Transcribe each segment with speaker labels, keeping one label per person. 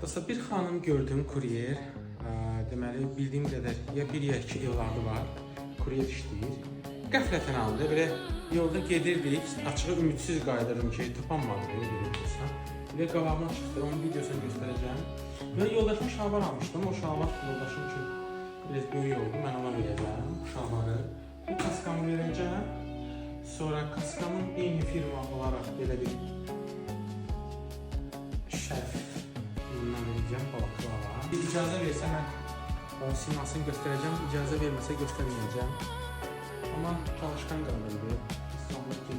Speaker 1: Dostlar, bir xanım gördüm, kuryer. Deməli, bildiyim qədər ya bir ya iki övladı var. Kuryer işləyir. Qəflətən aldı. Belə yolda gedirdik. Açığı ümidsiz qayıdırdım ki, tapanmadı belə bir insan. Belə qabağıma çıxdı. Onun videosunu göstərəcəm. Və yoldaşıma şalvar almışdım. O şalvar yoldaşım üçün biraz böyük oldu. Mən ona verəcəm bu şalvarı. Bu kaskamı verəcəm. Sonra kaskamın eyni firma olaraq belə bir şərf bundan verəcəm, balaklava. Bir icazə versə mən onun simasını göstərəcəm, icazə verməsə göstərməyəcəm. Amma çalışqan qadındır. Hiss olunur ki,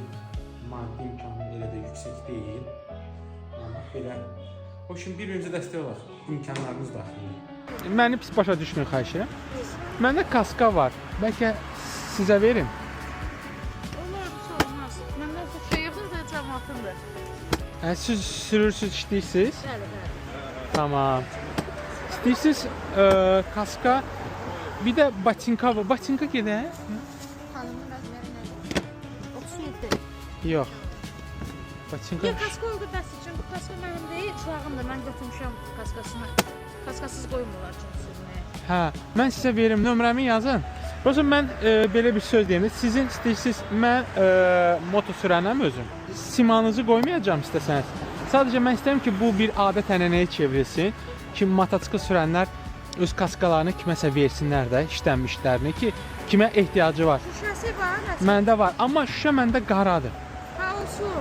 Speaker 1: maddi imkanı elə də yüksək deyil. Amma belə. O üçün bir-birimizə dəstək olaq imkanlarımız daxilində. Məni pis başa düşməyin, xahiş edirəm. Məndə kaska var. Bəlkə sizə verim.
Speaker 2: Olar, bir şey olmaz. Məndən çox şey yoxdur, da cəmaatındır.
Speaker 1: Hə, siz sürürsüz, işləyirsiniz?
Speaker 2: Bəli, bəli.
Speaker 1: Tamam. İstəyirsiniz kaska, bir də batinka var. Batinka gedək?
Speaker 2: Xanımın rəqəmi nədir? 37.
Speaker 1: Yox. Batinka.
Speaker 2: Yox, kaska oldu bəs üçün. Bu kaska mənim deyil, çılağımdır. Mən götürmüşəm kaskasını. Kaskasız qoymurlar çünki sürməyə.
Speaker 1: Hə, mən sizə verim, nömrəmi yazın. Prosta mən belə bir söz deyim də, sizin istəyirsiniz, mən moto sürənəm özüm. Simanızı qoymayacağam istəsəniz. Sadəcə mən istəyirəm ki, bu bir adət ənənəyə çevrilsin ki, motosikl sürənlər öz kaskalarını kiməsə versinlər də, işlənmişlərini ki, kimə ehtiyacı var.
Speaker 2: Şüşəsi var, nə?
Speaker 1: Məndə var, amma şüşə məndə qaradır.
Speaker 2: Ha, olsun.